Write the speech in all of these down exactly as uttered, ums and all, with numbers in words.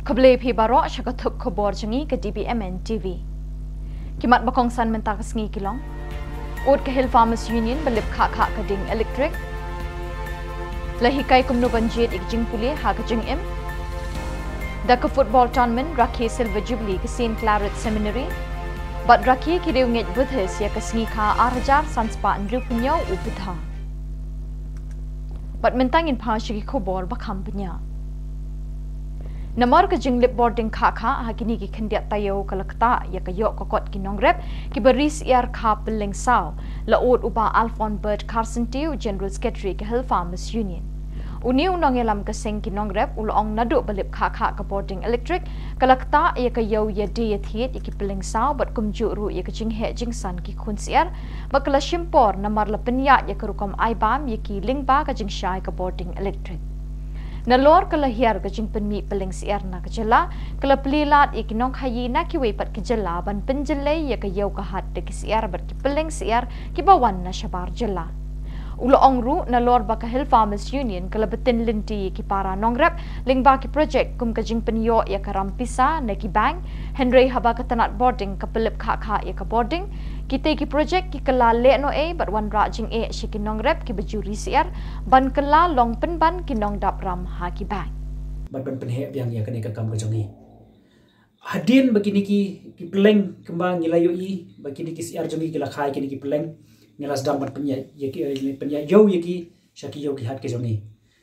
Khublei phi baroh sha ka thup khubor jong ngi ka D B M N T V. Ki mat ba kongsan mynta ka sngi ki long: Ut ka Hill Farmers Union ba lip khah khah ka dieng electric. La hikai kumno ban jied ïa ka jingpule ha ka jingim. Da ka football tournament rakhe Silver Jubilee ka Saint Claret Seminary. Bad rakhe ki riewngeit Buddhist ïa ka sngi kha ar hajar san spah hynriewphew hynñiew u Buddha. Bad mynta ngin phai sha ki khubor ba kham bniah. Namar ka jinglip bording khah khah ha kine ki khyndiat taïew ka la ktah ïa ka ïoh ka kot ki nongrep kiba ri syiar kha pylleng saw, la ud u Bah Alphonse Bert Kharsyntiew, General Secretary ka Hill Farmers Union. Une u nongïalam ka seng ki nongrep u la ong naduh ba lip khah khah ka bording electric ka la ktah ïa ka ïew ïadie ïathied ïa ki pylleng saw bad kumjuh ruh ïa ka jingheh jingsan ki khun syiar, bad ka la shim por namar la pynïaid ïa ka rukom ai bam ïa ki lyngba ka jingshai ka bording electric. Nalor ka la hiar ka jingpynmih pylleng syiar na ka jylla, ka la plie lad ïa ki nongkhaïi na kiwei pat ki jylla ban pynjyllei ïa ka ïew ka hat da ki syiar bad ki pylleng syiar kiba wan na shabar jylla. U la ong ruh nalor ba ka Hill Farmers Union ka la btin lynti ïa ki para nongrep lyngba ki projek kum ka jingpynïoh ïa ka ram pisa na ki bank, hynrei haba ka tnat bording ka pynlip khah khah ïa ka bording, kitei ki projek ki kylla lehnohei bad wanrah jingeh sha ki nongrep kiba ju ri syiar ban kylla long pynban ki nongdap ram ha ki bank. Bad ban pynheh biang ïa kane ka kam ka jong ngi. Hadien ba kine ki, ki pylleng kumba ngi la ïohi ba kine ki syiar jong ngi ki la kha ïa kine ki pylleng, ngi la sdang ban pynïaid ïa ki, eh, pynïaid ïew ïa ki sha ki ïew ki hat ki jong ngi.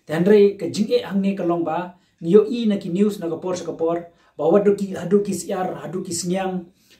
Te hynrei ka jingeh hangne ka long ba ngi ïohi na ki news na ka por sha ka por ba wat haduh ki, haduh ki syiar, haduh ki sniang,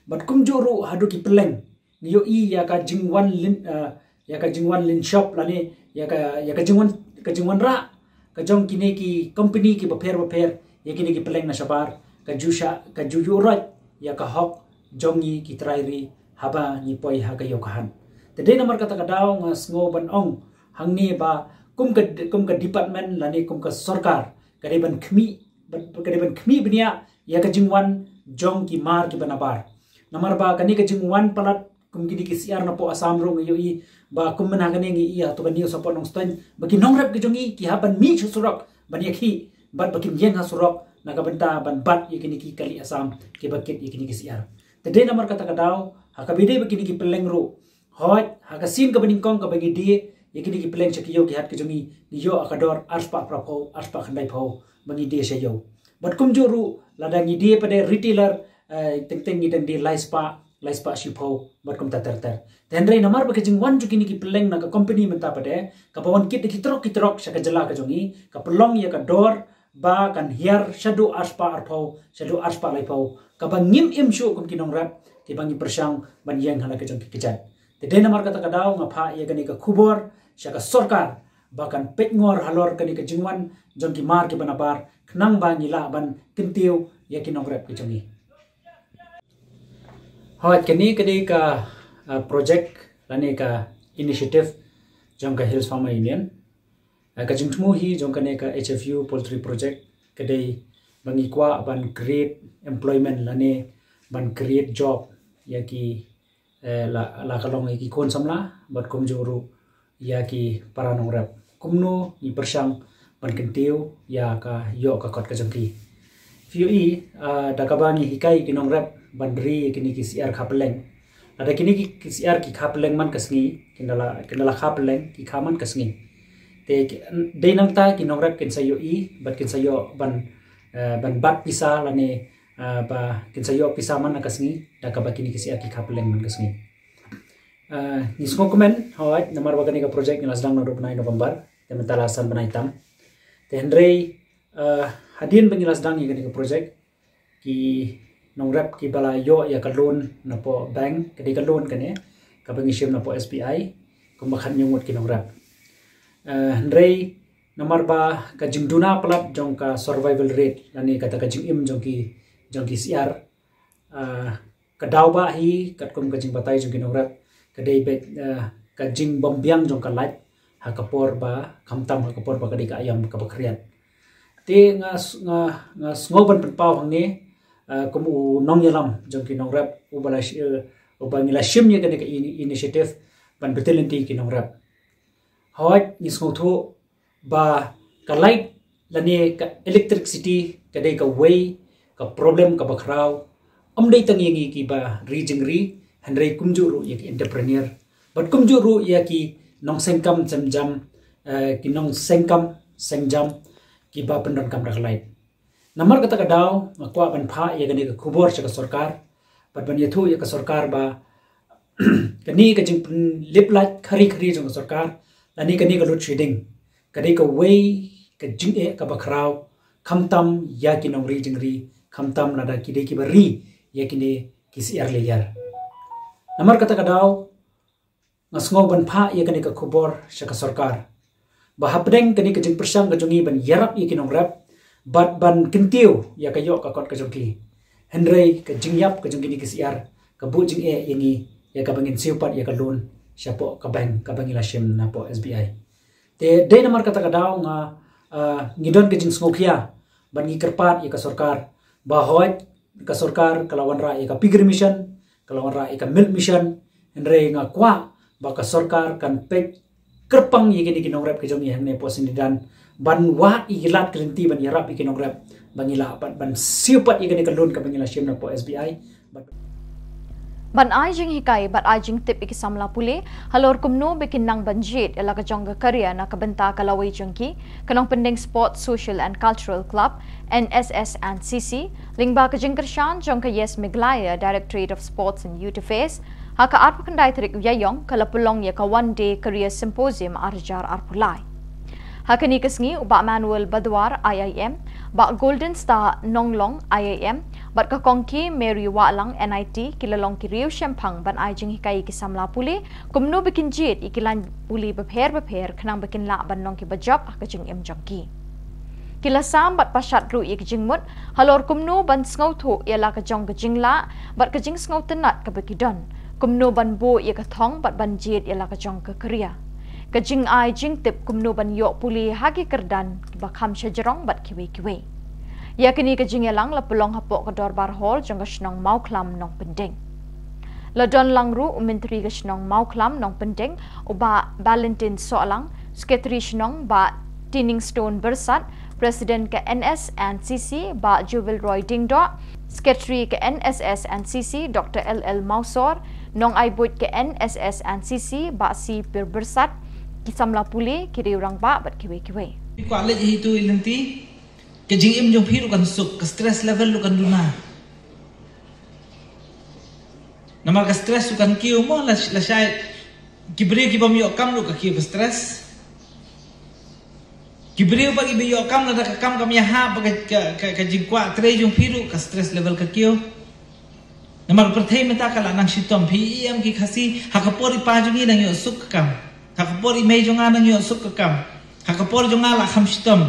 bad kumjuh ruh haduh ki pylleng. Ngi ïohi ïa ka jingwan lin, eh, ïa ka jingwan lynshop lane ïa ka, ïa ka jingwan, ka jingwanrah ka jong kine ki company kiba pher ba pher ïa kine ki pylleng na shabar, ka ju shah, ka ju ïuh roit ïa ka hok jong ngi ki trai ri haba ngi poi ha ka ïew ka hat. Te dei namar kata ka daw nga sngew ban ong hangne ba kum ka, kum ka department lane kum ka sorkar ka dei ban khmih, ka dei ban khmih bniah ïa ka jingwan jong ki mar kiba nabar. Namar ba kane ka jingwan palat kum kine ki syiar na poh Assam ruh ngi ïohi ba kum mynta kane ngi ïohi ha to ka news ha poh Nongstoiñ ba ki nongrep ki jong ngi ki hap ban mih sha surok ban ïakhih bad ba kin ïeng ha surok na ka bynta ban bat ïa kine ki kali Assam kiba kit ïa kine ki syiar. Te dei namar kata ka daw ha kaba ïadei bad kine ki pylleng ruh, hooid, ha ka sien kaba nyngkong kaba ngi die ïa kine ki pylleng sha ki ïew ki hat ki jong ngi, ngi ïoh ha ka dor arspah phraphew, arspah khyndaiphew ba ngi die sha ïew. Bad kumjuh ruh lada ngi die pat de retailer, eh, teng teng ngi dang die laispah, laispah shiphew bad kumta ter ter. Te hynrei namar ba ka jingwan jong kine ki pylleng na ka company mynta pat de kaba wan kit da ki trok ki trok sha ka jylla ka jong ngi ka pynlong ïa ka dor ba kan hiar shaduh arspah arphew, shaduh arspah laiphew, kaba ngim im shuh kum ki nongrep kiba ngi pyrshang ban ïeng ha la ka jong ki kjat. Te dei namar kata ka daw nga phah ïa kane ka khubor sha ka sorkar ba kan peitngor halor kane ka jingwan jong ki mar kiba nabar khnang ba ngi lah ban kyntiew ïa ki nongrep ki jong ngi. Hooid, kane ka dei ka, ah, project lane ka initiative jong ka Hills Farmer Union. Ah, ka jingthmu hi jong kane ka H F U Poultry Project ka dei ba ngi kwah ban create employment lane ban create job ïa ki, eh, la, la ka long ïa ki khun samla bad kumjuh ruh ïa ki para nongrep. Kumno ngi pyrshang ban kyntiew ïa ka ïoh ka kot ka jong ki. Phi ïohi, ah, da kaba ngi hikai ki nongrep ban ri ïa kine ki syiar kha pylleng. Lada kine ki, ki syiar ki kha pylleng man ka sngi, kin da la, kin da la kha pylleng ki kha man ka sngi. Te ki, dei nangta ki nongrep kin sa ïohi bad kin sa ïoh ban, eh, ban bat pisa lane, eh, ba kin sa ïoh pisa man ka sngi da kaba kine ki syiar ki kha pylleng man ka sngi. Eh, ngi sngewkmen, hooid, namar ba kane ka project ngi la sdang naduh bnai November, te mynta la san bnai tam. Te hynrei, eh, hadien ba ngi la sdang ïa kane ka project, ki nongrep kiba la ïoh ïa ka loan na poh bank, ka dei ka loan kane kaba ngi shim na poh S B I, kumba khathynñiew ngut ki nongrep. Eh, hynrei namar ba ka jingduna palat jong ka survival rate lane kata ka jingim jong ki, jong ki syiar, eh, ka daw ba hi katkum ka jingbatai jong ki nongrep ka dei beit, eh, ka jingbymbiang jong ka light ha ka por ba, khamtam ha ka por ba ka dei ka aïom kaba khriat. Te nga s-, nga, nga sngew ban pynpaw hangne, eh, kum u nongïalam jong ki nongrep uba la shi-, eh, uba ngi la shim ïa kane ka ini-, initiative ban btin lynti ki nongrep. Hooid, ngi sngewthuh ba ka light lane ka electricity ka dei kawei ka problem kaba khraw ym dei tang ïa ngi kiba ri jingri, hynrei kumjuh ruh ïa ki entrepreneur bad kumjuh ruh ïa ki nongseng kam seng jam, eh, ki nongseng kam seng jam kiba pyndonkam da ka light. Namar kata ka daw nga kwah ban phah ïa kane ka khubor sha ka sorkar bad ban ïathuh ïa ka sorkar ba kane ka jingpynlip light khari khari jong ka sorkar lane kane ka load shedding ka dei kawei ka jingeh kaba khraw, khamtam ïa ki nongri jingri, khamtam lada ki dei kiba ri ïa kine ki syiar lyiar. Namar kata ka daw nga sngew ban phah ïa kane ka khubor sha ka sorkar ba hapdeng kane ka jingpyrshang ka jong ngi ban ïarap ïa ki nongrep bad ban kyntiew ïa ka ïoh ka kot ka jong ki, hynrei ka jingïap ka jong kine ki syiar ka buh jingeh ïa ngi ïa kaba ngin siew pat ïa ka loan shapoh ka bank kaba ngi la shim napoh S B I. Te dei namar kata ka daw nga, ah, ngi don ka jingsngewkhia bad ngi kyrpad ïa ka sorkar ba hooid ka sorkar ka la wanrah ïa ka piggery mission, ka la wanrah ïa ka milk mission, hynrei nga kwah ba ka sorkar kan peit kyrpang ïa kine ki nongrep ka jong ngi hangne poh Syndidan ban wad ïa ki lad ki lynti ban ïarap ïa ki nongrep ba ngi lah pat ban siew pat ïa kane ka loan kaba ngi la shim napoh S B I. Ban ai jinghikai bad ai jingtip ïa ki samla pule halor kumno ba kin nang ban jied ïa la ka jong ka career na ka bynta ka lawei jong ki, ka Nongpyndeng Sports Social and Cultural Club, N S S and C C, lyngba ka jingkyrshan jong ka Yes Meghalaya Directorate of Sports and Youth Affairs, ha ka arphew khyndai tarik u Ïaïong ka la pynlong ïa ka One Day Career Symposium arhajar arphew lai. Ha kane ka sngi u Bah Manuel Badwar, I I M, Bah Golden Star Nonglong, I I M, bad ka Kong K Mary Wahlang, N I T, ki la long ki riew shemphang ban ai jinghikai ïa ki samla pule kumno ba kin jied ïa ki lain pule bapher bapher khnang ba kin lah ban long kiba jop ha ka jingim jong ki. Ki la sam bad pashat ruh ïa ki jingmut halor kumno ban sngewthuh ïa la ka jong ka jinglah bad ka jingsngewtynnat kaba ki don, kumno ban buh ïa ka thong bad ban jied ïa la ka jong ka career, ka jingai jingtip kumno ban ïoh pule ha ki kyrdan kiba kham shajrong bad kiwei kiwei. Ïa kane ka jingïalang la pynlong hapoh ka Dorbar Hall jong ka shnong Mawkhlam Nongpyndeng. La don lang ruh u Myntri ka shnong Mawkhlam Nongpyndeng u Bah Valentin Sohlang, Secretary shnong Bah Tiningstone Byrsat, President ka N S and C C Bah Jewel Roy Diengdoh, Secretary ka N S S and C C Doctor L L Mawsor, nongai buit ka N S S and C C Bah C Pyrbyrsat, ki samla pule, ki riew rangbah bad kiwei kiwei. Phi kwah leit hi tu i lynti, ka jingim jong phi ruh kan suk, ka stress level ruh kan duna. Namar ka stress ruh kan kiew mo, la, lashai ki briew ki bym ïoh kam ruh ka kiew ka stress. Ki briew ba ki ba ïoh kam, lada ka kam kam ïahap, ba ka, ka, ka, ka jingkwah trei jong phi ruh ka stress level ka kiew. Namar ka pyrthei mynta ka la nang shitom, phi i em ki Khasi, ha ka por i pa jong ngi nang ïoh suk ka kam, ha ka por i mei jong nga nang ïoh suk ka kam, ha ka por jong nga la kham shitom,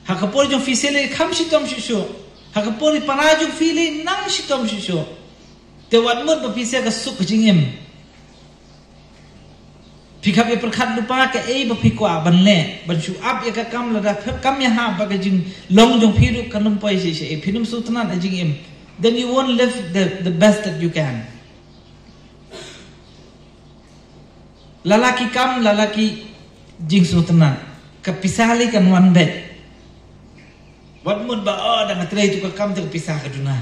ha ka por jong phi seh lei kham shitom shuh shuh, ha ka por i para jong phi lei nang shitom shuh shuh. Te wat mut ba phi seh ka suk ka jingim. Phi kham ïa pyrkhat lypa kaei ba phi kwah ban leh, ban shu ap ïa ka kam, lada phim kam ïahap ba ka jinglong jong phi ruh kan ym poi shisha, phin ym sngewtynnat ha jingim. Then you won't live the, the best that you can. La la ki kam, la la ki jingsngewtynnat, ka pisa lei kan wan beit. Wat mut ba, oh, da nga trei tu ka kam te ka pisa ka duna.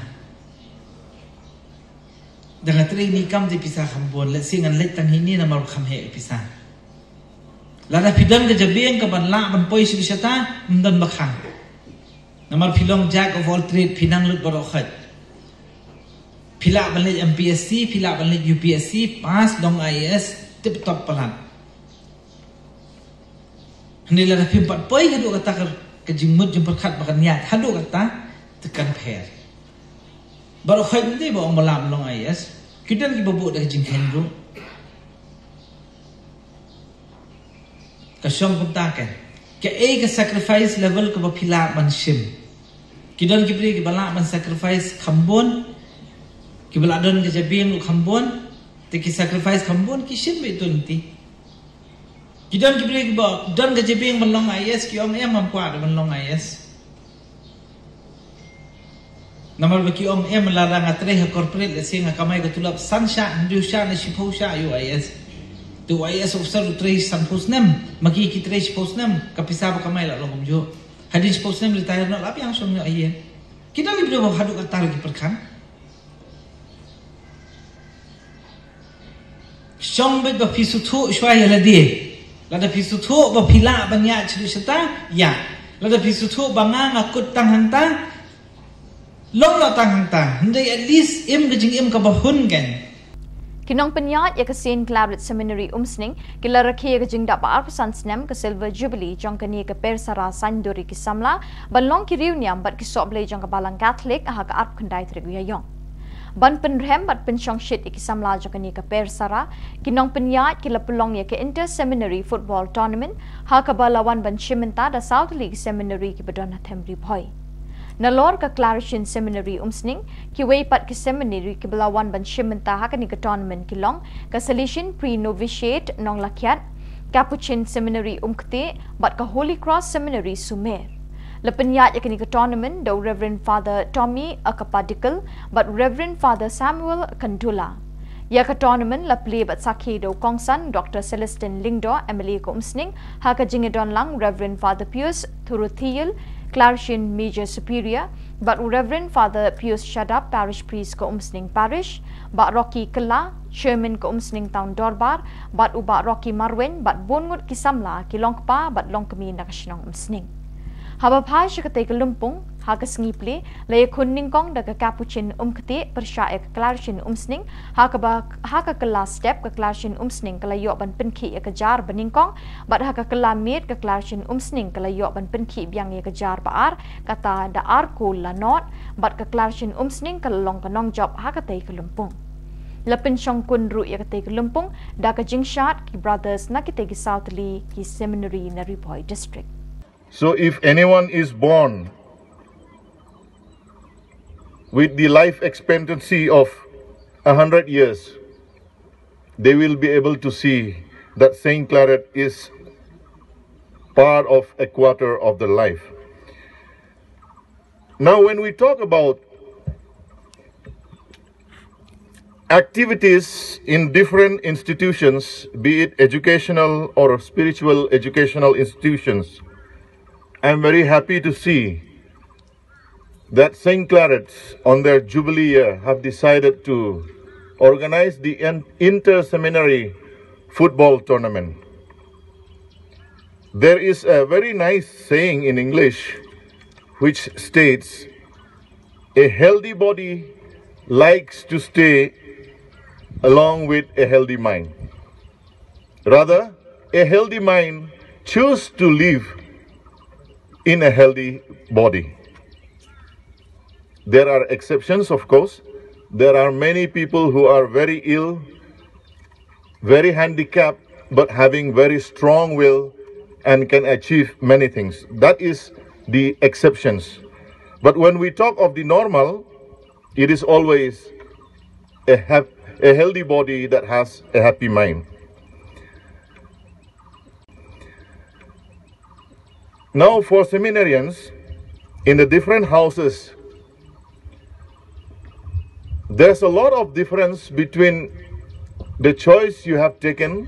Da nga trei ni kam te pisa kham bun, lehse ngan leit tang hini namar kham heh pisa. Lada phi don ka jabieng ka ban lah ban poi sha ki shata, ym don ba khang. Namar phi long jack of all trade, phi nang lut baroh khoit. Phi lah ban leit M P S C, phi lah ban leit U P S C, pass, long I A S, tip top palat. Hynrei lada phim pat poi haduh kata ka, ka jingmut jingpyrkhat ba kan ïaid haduh kata, te kan pher. Baroh khoit ym dei ba ong ba lah ban long I A S. Ki don kiba buh da ka jingkheiñ ruh. Ka shong kumta ka. Kaei ka sacrifice level kaba phi lah ban shim. Ki don ki briew kiba lah ban sacrifice kham bun. Kiba lah don ka jabieng ruh kham bun. Te ki sacrifice kham bun ki shim beit tu lynti. Ki don ki briew kiba don ka jabieng ban long I A S, ki ong em, ngam kwah da ban long I A S. Namar ba ki ong em, lada nga trei ha corporate, lehse nga kamai ka tulop san shah, hynriew shah ne shiphew shah ïa u I A S. Te u I A S officer u trei sanphew snem, ma ki ki trei shiphew snem, ka pisa ba kamai la long kumjuh. Hadien shiphew snem retire noh, la biang shong noh ïa. Ki dang ïa bad haduh katta ki pyrkhat. Shong bad ba phi sngewthuh shuwa ïa lade. Lada phi sngewthuh ba phi lah ban ïa shuh shata, ïa. Lada phi sngewthuh ba nga nga kut tang hangta, long la tang hangta. Hynrei at least im ka jingim kaba hun kan. Ki nongpynïaid ïa ka Saint Claret Seminary Umsning ki la rakhe ïa ka jingdap ba arphew san snem ka Silver Jubilee jong kane ka Persara Saindur ïa ki samla ban long ki riewniam bad ki sohblei jong ka Balang Catholic ha ka arphew khyndai tarik u Ïaïong. Ban pynrhem bad pynshongshit ïa ki samla jong kane ka Persara, ki nongpynïaid ki la pynlong ïa ka Inter Seminary Football Tournament ha kaba la wan ban shim bynta da saw tylli ki seminary kiba don ha Them Ri Bhoi. Nalor ka Claretian Seminary Umsning, kiwei pat ki seminary kiba la wan ban shim bynta ha kane ka tournament ki long ka Salesian Pre-Novitiate Nonglakhiat, Capuchin Seminary Umktieh bad ka Holy Cross Seminary Sumer. La pynïaid ïa kane ka tournament da u Reverend Father Tommy Akapadikal bad u Reverend Father Samuel Kandula. Ïa ka tournament la plie bad sakhi da u kongsan Doctor Celestine Lyngdoh, M L A ka Umsning, ha ka jingïadon lang Reverend Father Pius Thuruthiel, Claretian Major Superior, bad u Reverend Father Pius Shadap, Parish Priest ka Umsning Parish, Bah Rocky Kylla, Chairman ka Umsning Town Dorbar, bad u Bah Rocky Marwein, bad bun ngut ki samla ki longkpa bad longkmie na ka shnong Umsning. Haba phai sha katei ka lympung, ha ka sngi plie, la ïakhun nyngkong da ka Capuchin Umktieh pyrshah ïa ka Claretian Umsning, ha kaba, ha ka kylla step ka Claretian Umsning ka la ïoh ban pynkhih ïa ka jar banyngkong, bad ha ka kylla miet ka Claretian Umsning ka la ïoh ban pynkhih biang ïa ka jar ba ar, kata da ar kol la nod, bad ka Claretian Umsning ka la long ka nongjop ha katei ka lympung. La pynshongkun ruh ïa katei ka lympung da ka jingshad ki brothers na kitei ki saw tylli ki seminary na Ri Bhoi District. So if anyone is born with the life expectancy of a hundred years, they will be able to see that Saint Claret is part of a quarter of the life. Now, when we talk about activities in different institutions, be it educational or spiritual educational institutions, I'm very happy to see that Saint Claret's, on their jubilee year, have decided to organize the in- inter-seminary football tournament. There is a very nice saying in English which states, "A healthy body likes to stay along with a healthy mind." Rather, a healthy mind choose to live in a healthy body. There are exceptions, of course. There are many people who are very ill, very handicapped, but having very strong will and can achieve many things. That is the exceptions. But when we talk of the normal, it is always a, hap- a healthy body that has a happy mind. Now, for seminarians in the different houses, there's a lot of difference between the choice you have taken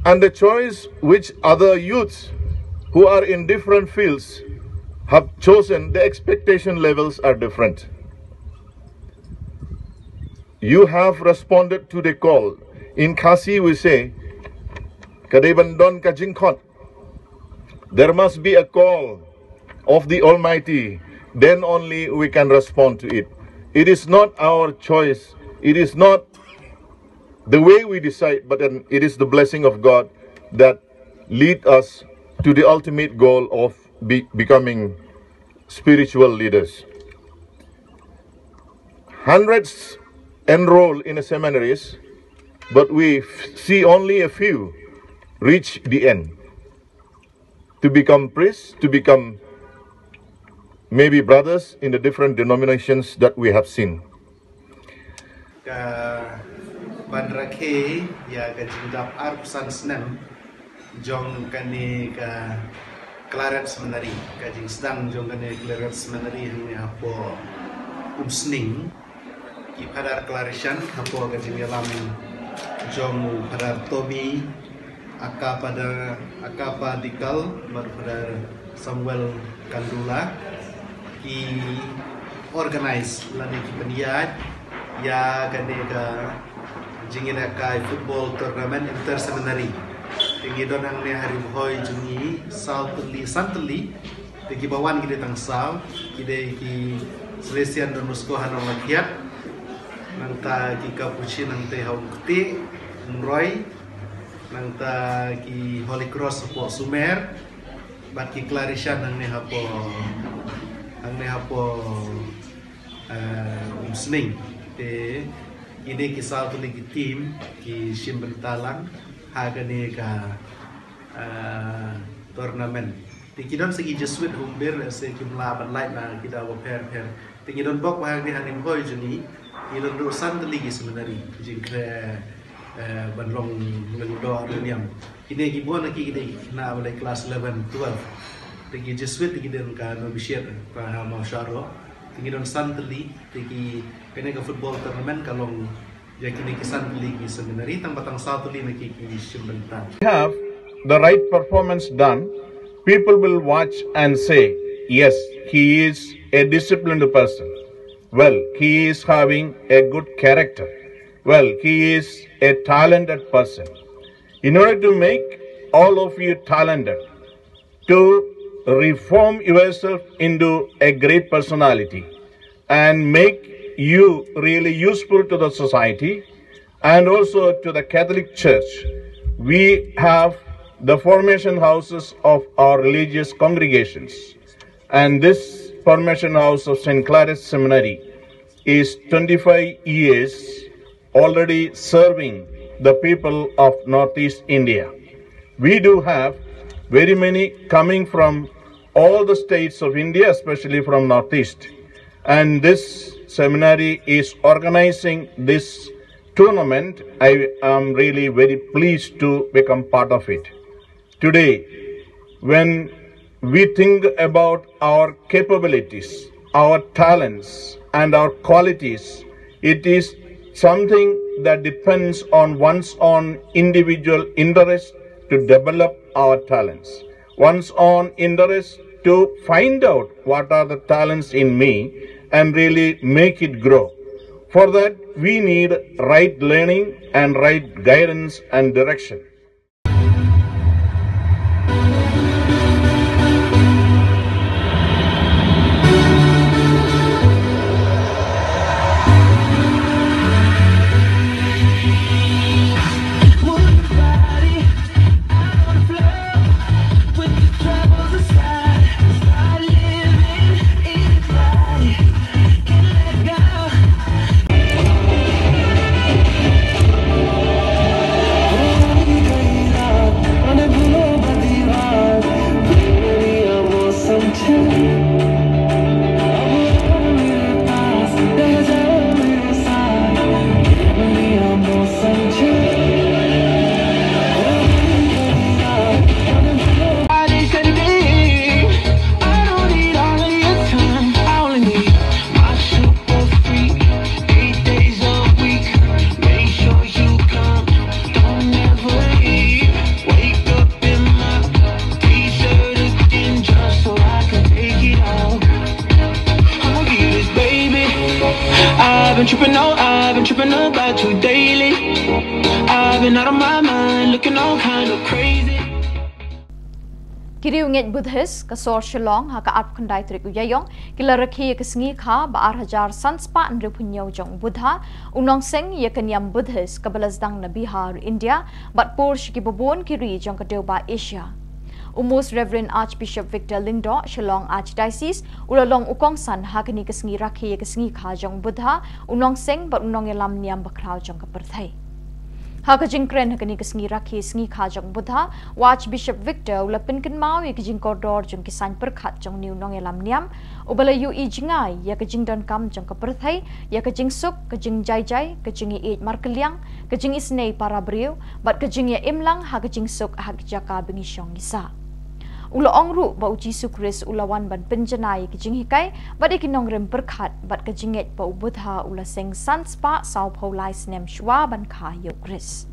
and the choice which other youths who are in different fields have chosen. The expectation levels are different. You have responded to the call. In Khasi, we say, "Ka dei ban don ka jingkhot." There must be a call of the Almighty, then only we can respond to it. It is not our choice, it is not the way we decide, but then it is the blessing of God that lead us to the ultimate goal of be- becoming spiritual leaders. Hundreds enroll in the seminaries, but we f- see only a few reach the end to become priests, to become maybe brothers in the different denominations that we have seen. Ka ban rakhe ïa ka jingdap arphew san snem jong kane ka Claret Seminary, ka jingsdang jong kane Claret Seminary hangne hapoh Umsning, ki Phadar Claretian hapoh ka jingïalam jong u Phadar Tommy Akapada Akapadikal bad Phadar Samuel Kandula, ki organize lane ki pynïaid ïa kane ka jingïalehkai football tournament inter seminary. Te ngi don hangne ha Ri Bhoi jong ngi saw tylli, san tylli. Te kiba wan ki dei tang saw, ki dei ki Salesian Don Bosco ha Nonglakhiat, nangta ki Capuchin nangta ha Umkti, Umroi, nangta ki Holy Cross hapoh Sumer, bad ki Claretian hangne hapoh, hangne hapoh, eh, Umsning. Te kine ki saw tylli ki team ki shim bynta lang ha kane ka, eh, tournament. Te ki don sa ki Jesuit ha Umber, lehse kim lah ban lait na ki daw bapher bapher. Te ngi don bok ba hangne ha Ri Bhoi jong ngi, ngi don ruh san tylli ki seminary, jingkren, eh, ban long lyngdoh lyngniam. Kine ki bun na ki, ki dei ki khynnah ba leit klas eleven, twelve. Te ki Jesuit te ki don ka novitiate, ba ha Mawshynrut. Te ngi don san tylli, te ki, kane ka football tournament ka long ïa kine ki san tylli ki seminary, tang ba tang saw tylli na ki ki shim bynta. Have the right performance done, people will watch and say, "Yes, he is a disciplined person. Well, he is having a good character. Well, he is a talented person." In order to make all of you talented, to reform yourself into a great personality and make you really useful to the society and also to the Catholic Church, we have the formation houses of our religious congregations. And this formation house of Saint Clare's Seminary is twenty-five years already serving the people of Northeast India. We do have very many coming from all the states of India, especially from Northeast. And this seminary is organizing this tournament. I am really very pleased to become part of it. Today, when we think about our capabilities, our talents, and our qualities, it is something that depends on one's own individual interest to develop our talents, one's own interest to find out what are the talents in me and really make it grow. For that, we need right learning and right guidance and direction. I've been tripping out, I've been tripping about you daily. I've been out of my mind, looking all kind of crazy. Ki riewngeit Buddhist ka sor Shillong ha ka arphew khyndai tarik u Ïaïong ki la rakhe ïa ka sngi kha ba ar hajar san spah hynriewphew hynñiew jong u Buddha u nongseng ïa ka niam Buddhist kaba la sdang na Bihar, India, bad pur sha kiba bun ki ri jong ka dewbah Asia. U Most Reverend Archbishop Victor Lyngdoh, Shillong Archdiocese, u la long u kongsan ha kane ka sngi rakhe ïa ka sngi kha jong u Buddha u nongseng bad u nongïalam niam bakhraw jong ka pyrthei. Ha ka jingkren ha kane ka sngi rakhe sngi kha jong u Buddha, u Archbishop Victor u la pynkynmaw ïa ka jingkordor jong ki saiñ pyrkhat jong une u nongïalam niam uba la ïohi jngai ïa ka jingdonkam jong ka pyrthei, ïa ka jingsuk, ka jingjaijai, ka jingïaieit markylliang, ka jingisynei para briew bad ka jingïaimlang ha ka jingsuk ha ka jaka ba ngi shong ngi sah. U la ong ruh ba u Jisu Khrist u la wan ban pynjanai ïa ka jinghikai bad ïa ki nongrim pyrkhat bad ka jingngeit ba u Buddha u la seng san spah sawphew lai snem shuwa ban kha ïa u Khrist.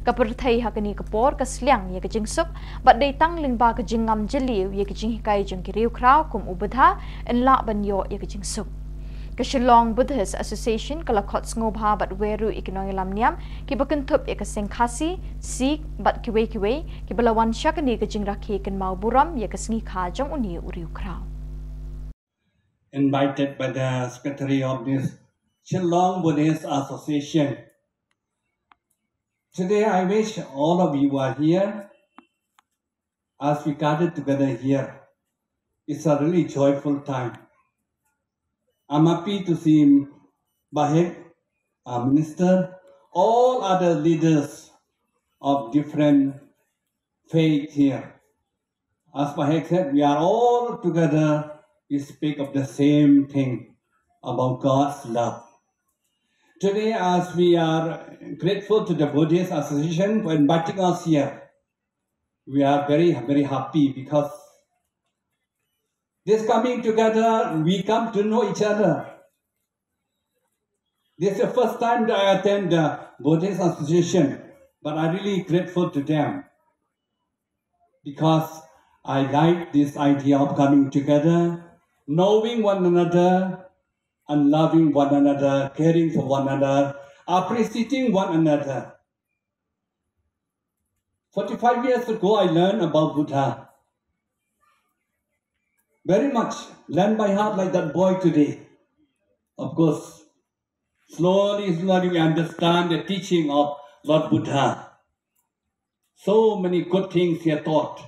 Ka pyrthei ha kane ka por ka sliang ïa ka jingsuk bad dei tang lyngba ka jingngam jylliew ïa ka jinghikai jong ki riewkhraw kum u Buddha yn lah ban ïoh ïa ka jingsuk. Ka Shillong Buddhist Association ka la khot sngewbha bad wer ruh ïa ki nongïalam niam kiba kynthup ïa ka seng Khasi, Sikh bad kiwei kiwei kiba la wan sha kane ka jingrakhe kynmaw burom ïa ka sngi kha jong une u riewkhraw. Invited by the secretary of this Shillong Buddhist Association. Today I wish all of you are here as we gathered together here. It's a really joyful time. I'm happy to see Bah Hek, our minister, all other leaders of different faith here. As Bah Hek said, we are all together, we speak of the same thing, about God's love. Today, as we are grateful to the Buddhist Association for inviting us here, we are very, very happy because this coming together, we come to know each other. This is the first time that I attend the Buddhist Association, but I'm really grateful to them because I like this idea of coming together, knowing one another, and loving one another, caring for one another, appreciating one another. Forty-five years ago, I learned about Buddha. Very much, learned by heart like that boy today. Of course, slowly, slowly we understand the teaching of Lord Buddha. So many good things he taught.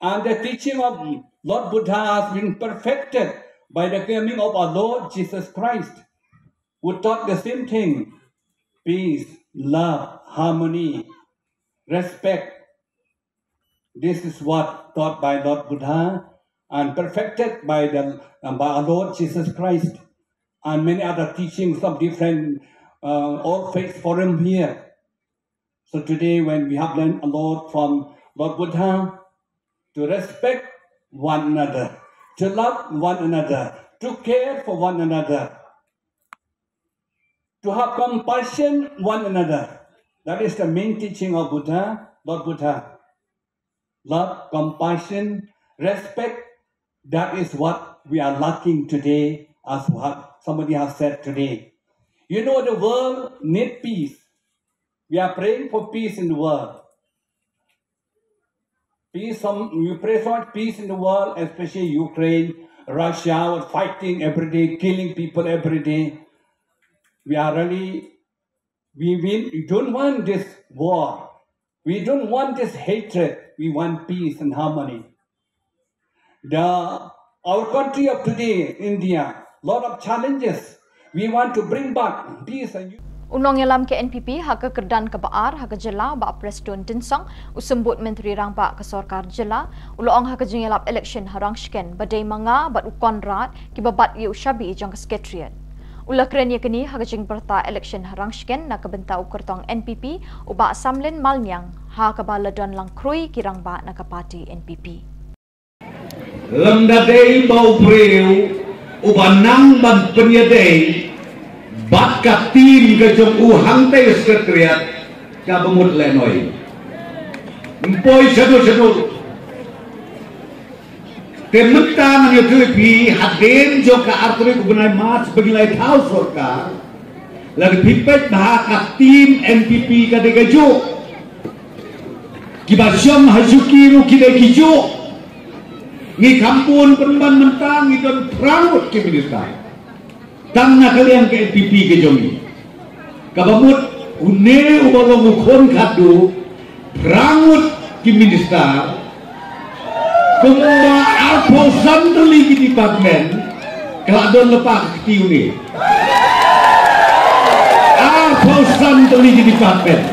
And the teaching of Lord Buddha has been perfected by the coming of our Lord Jesus Christ, who taught the same thing: peace, love, harmony, respect. This is what taught by Lord Buddha and perfected by the, by our Lord Jesus Christ and many other teachings of different, uh, all faith forum here. So today, when we have learned a lot from Lord Buddha, to respect one another, to love one another, to care for one another, to have compassion one another. That is the main teaching of Buddha, Lord Buddha. Love, compassion, respect. That is what we are lacking today, as what somebody has said today. You know, the world need peace. We are praying for peace in the world. Peace, some, we pray for peace in the world, especially Ukraine, Russia, are fighting every day, killing people every day. We are really, we, we don't want this war. We don't want this hatred. We want peace and harmony. The, our country of today, India, lot of challenges. We want to bring back peace and unity. U nongïalam ka N P P ha ka kyrdan kaba ar ha ka jylla, Bah Prestone Tynsong, u symbud Myntri Rangbah ka sorkar jylla, u la ong ha ka jingïalap election ha Rangshken ba dei ma nga bad u Conrad kiba bat ïa u shabi jong ka Secretariat. U la kren ïa kane ha ka jingbyrta election ha Rangshken na ka bynta u kyrtong N P P, u Bah Samlin Malniang, ha kaba la don lang khrui ki rangbah na ka party N P P. Lymda dei ba u briew uba nang ban pynïadei bad ka team ka jong u hangtei Secretariat, kaba mut lehnoh ym poi shaduh shaduh. Te mynta ngan ïathuh ïa phi, hadien jong ka artylli u bnai March ba ngi la thaw sorkar, lada phi peit bha ka team N P P ka dei kajuh. Kiba shong ha shuki ruh ki dei kijuh. Ngi kham bun pynban, mynta ngi don phra ngut ki minister. Tang na ka liang ka N P P ka jong ngi. Kaba mut une uba long u khun khatduh, phra ngut ki minister. Kumba arphew san tylli ki department, ka la don lypa ka kti une. Arphew san tylli ki department.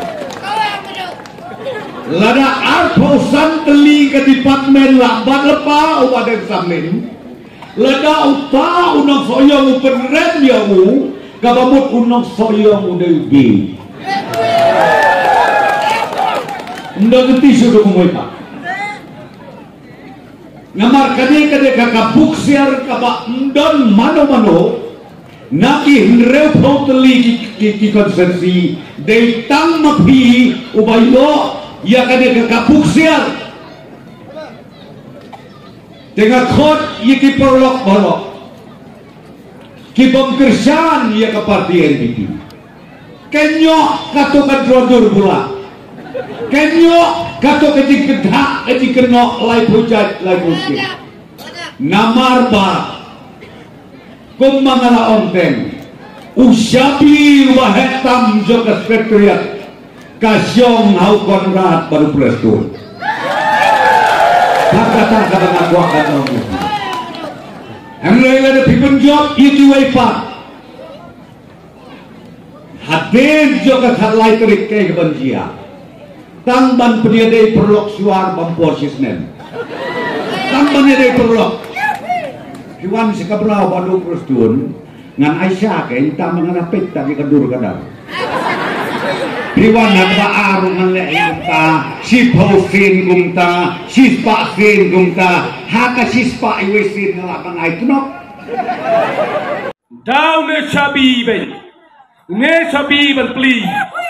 Lada arphew san tylli ka department la bat lypa u Bah Deng Samlin, lada uta u nongsohïong u pynrem ïa u, kaba mut u nongsohïong u dei u bieit. Ym don kti shuh, u dei kumwei pat. Namar kane ka dei ka, ka buksiar kaba ym don mano mano, na ki hynriewphew tylli ki, ki, ki constituency, dei tang ma phi uba ïoh ïa kane ka, ka buksiar. Te nga khot ïa ki paralok baroh. Ki bym kyrshan ïa ka party N P P. Ka ñiuh kato ka drodur bula. Ka ñiuh kato ka jingkynthah ka jingkynnoh laiphew jait laiphew skhem. Namar ba kumba nga la ong teng, u shabi uba heh tam jong ka secretariat ka shong ha u Conrad bad u Prestone. Bad kata kaba nga kwah ban ong. Hynrei lada phi pynjop ïa kiwei pat, hadien jong ka khatlai tarik kaei kaban jia? Tang ban pynïadei paralok shuwa bam por shisnem. Tang ban ïadei paralok. Phi wan sha ka Mraw bad u Prestone, ngan ai sha kein, tang ba ngan peit tang ïa ka dur ka dar. Phi wan ha kaba ar ngan leh kumta, shiphew sien kumta, shispah sien kumta, ha ka shispah iwei sien nga lah ban ai tnok. Dau ne shabi beit. Ne shabi ban plie,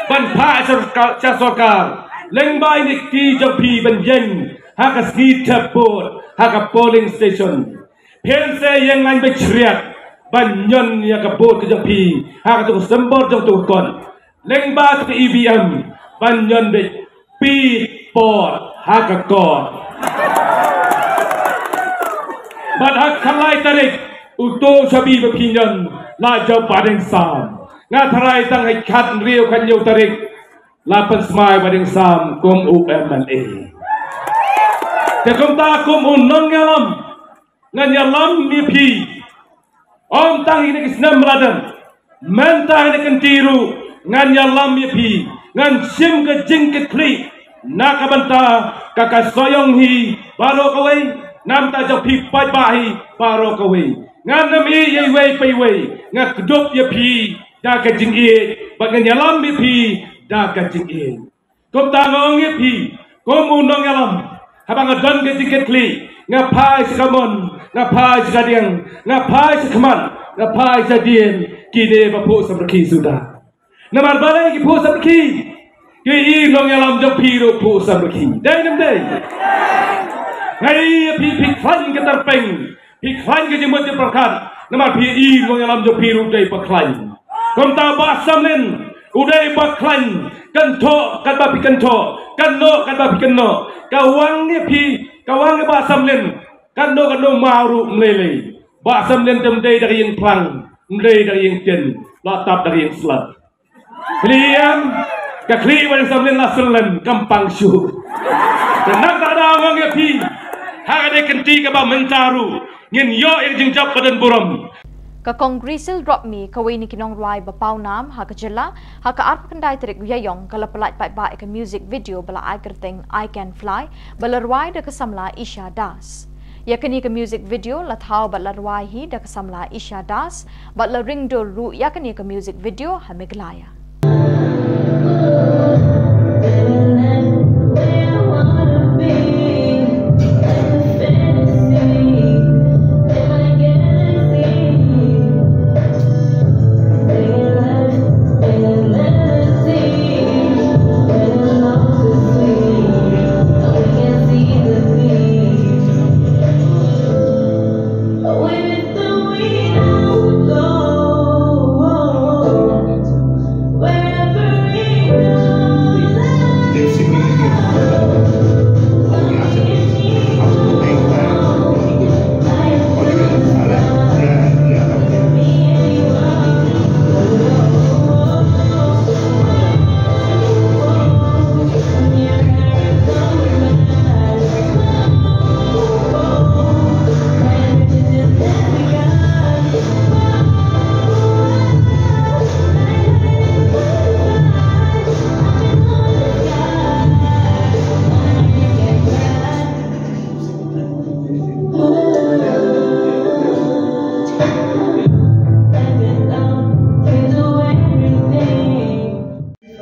ban phah sha sorkar, sha sorkar. Lyngba ine i kti jong phi ban ïeng ha ka sngi thep vote ha ka polling station. Phin sa ïeng lain beit shriat ban ñion ïa ka vote ka jong phi ha kato ka symbol jong uto u kot. Lyngba kato ka E V M ban ñion beit phi por ha ka kot. Bad ha ka khatlai tarik, uto u shabi ba phi ñion la jop Bah Dieng Sam. Nga tharai tang ha ka khathynriew khathynñiew tarik la pynsmai Bah Dieng Sam kum u M L A. Te kumta kum u nongïalam, ngan ïalam ïa phi. Ym tang ïa kine ki snem ba la dep, mynta ïa kane ka kynti ruh ngan ïalam ïa phi, ngan shim ka jingkitkhlieh na ka bynta ka, ka Sohiong hi baroh kawei, na ka bynta jong phi paidbah hi baroh kawei. Ngan ym ïeh ïa iwei pa iwei, nga kdup ïa phi da ka jingïeit bad ngan ïalam ïa phi da ka jingïeit. Kumta nga ong ïa phi, kum u nongïalam, haba nga don ka jingkitkhlieh, nga phai sha ka mon, nga phai sha ka diang, nga phai sha khmat, nga phai sha dien, kine ba phuh samrkhie suda. Namar balei ki phuh samrkhie? Ki i nongïalam jong phi ruh phuh samrkhie. Dei ne ym dei? Nga i ïa phi, phi khlaiñ ka tyrpeng. Phi khlaiñ ka jingmut jingpyrkhat namar phi i nongïalam jong phi ruh dei ba khlaiñ. Kumta Bah Samlin u dei ba khlaiñ, kynthoh katba phi kynthoh, kynnoh katba phi kynnoh. Ka wang ïa phi, ka wang ïa Bah Samlin, katno katno maw ruh ym lei lei. Bah Samlin te ym dei da ka ïing phlang, ym dei da ka ïing tin, la tap da ka ïing slap. Phi ïam, ka khlieh Bah Dieng Samlin la syllen kam pang shuh. Te nangta da nga ong ïa phi, ha kane ka kynti kaba mynta ruh ngin ïoh ïa ka jingjop ba don burom. Ka Kong Grisil Drobmi, kawei na ki nongrwai ba paw nam ha ka jylla, ha ka arphew khyndai tarik u Ïaïong ka la pyllait paidbah ïa ka music video ba la ai kyrteng I Can Fly, ba la rwai da ka samla Isha Das. Ïa kane ka music video la thaw bad la rwai hi da ka samla Isha Das, bad la ring dur ruh ïa kane ka music video ha Meghalaya.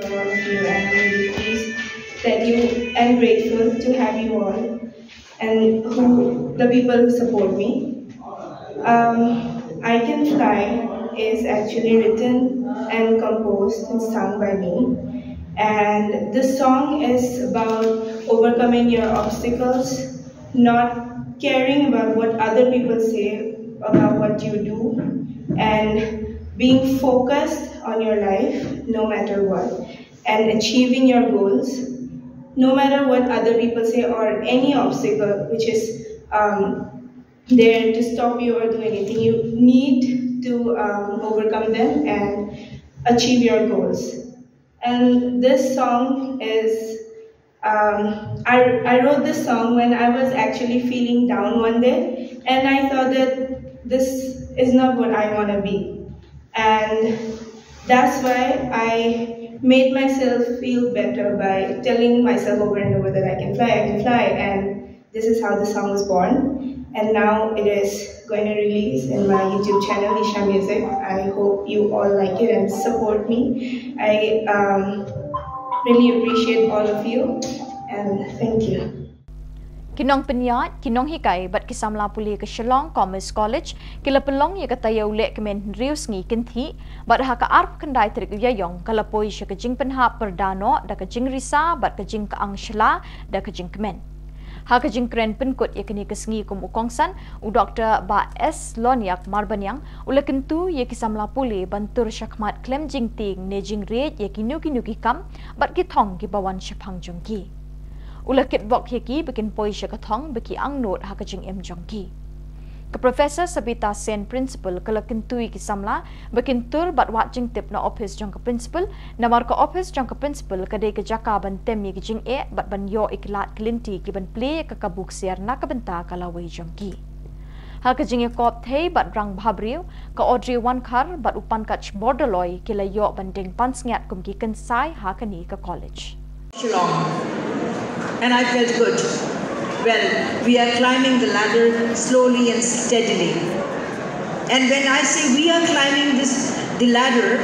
For all of you, and I'm really pleased that you and grateful to have you all and who the people who support me. Um, I Can Fly is actually written and composed and sung by me. And this song is about overcoming your obstacles, not caring about what other people say about what you do, and being focused on your life no matter what, and achieving your goals no matter what other people say or any obstacle which is um, there to stop you or do anything. You need to um, overcome them and achieve your goals. And this song is, um, I, I wrote this song when I was actually feeling down one day, and I thought that this is not what I want to be. And that's why I made myself feel better by telling myself over and over that I can fly, I can fly, and this is how the song was born. And now it is going to release in my YouTube channel, Isha Music. I hope you all like it and support me. I um, really appreciate all of you, and thank you. Ki nongpynïaid, ki nonghikai bad ki samla pule ka Shillong Commerce College ki la pynlong ïa ka taïew lehkmen hynriew sngi kynthih bad ha ka arphew khyndai tarik u Ïaïong ka la poi sha ka jingpynhap pyrda noh da ka jingrisa bad ka jingkyang shla da ka jingkmen. Ha ka jingkren pynkut ïa kane ka sngi kum u kongsan, u Doctor Bah S Loniak Marbaniang u la kyntu ïa ki samla pule ban tur shakhmat khlem jingtieng ne jingriej ïa kino kino ki kam bad ki thong kiba wan shaphang jong ki. U la kitbok ïa ki ba kin poi sha ka thong ba ki angnud ha ka jingim jong ki. Ka Professor Sabita Sen, Principal, ka la kyntu ïa ki samla ba kin tur bad wad jingtip na ophis jong ka Principal, namar ka ophis jong ka Principal ka dei ka jaka ban tem ïa ki jingeh bad ban ïoh ïa ki lad ki lynti kiban plie ïa ka kabu ksiar na ka bynta ka lawei jong ki. Ha ka jingïakop thei bad rangbhabriew, ka Audrey Wankhar bad u Pankaj Bordoloi ki la ïoh ban deng pansngiat kum ki kynsai ha kane ka college. Shillong, and I felt good. Well, we are climbing the ladder slowly and steadily. And when I say we are climbing this the ladder,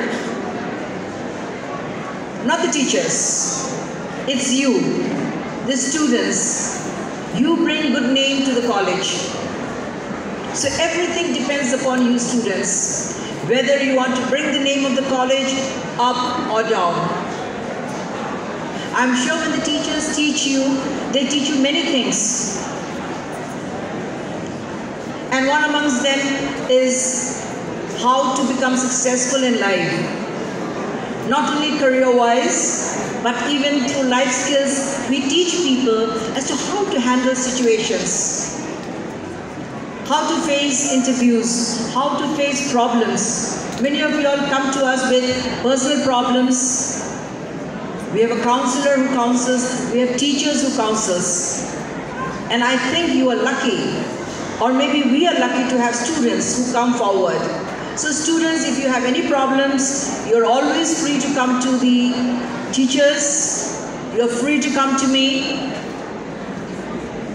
not the teachers, it's you, the students. You bring good name to the college. So everything depends upon you students, whether you want to bring the name of the college up or down. I'm sure when the teachers teach you, they teach you many things. And one amongst them is how to become successful in life. Not only career wise, but even through life skills, we teach people as to how to handle situations, how to face interviews, how to face problems. Many of you all come to us with personal problems. We have a counselor who counsels, we have teachers who counsels. And I think you are lucky, or maybe we are lucky to have students who come forward. So students, if you have any problems, you're always free to come to the teachers. You're free to come to me.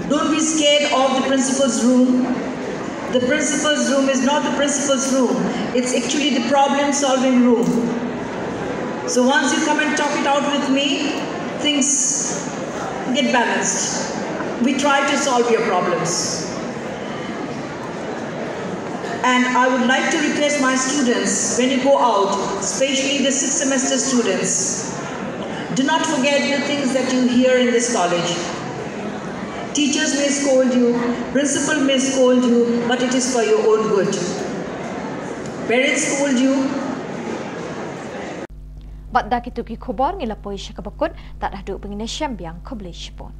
Don't be scared of the principal's room. The principal's room is not the principal's room. It's actually the problem solving room. So once you come and talk it out with me, things get balanced. We try to solve your problems. And I would like to request my students, when you go out, especially the sixth semester students, do not forget the things that you hear in this college. Teachers may scold you, principal may scold you, but it is for your own good. Parents scold you. Bad da kitu ki khubor ngi la poi sha kaba kut, tad haduh ba ngin ïashem biang, khublei shibun.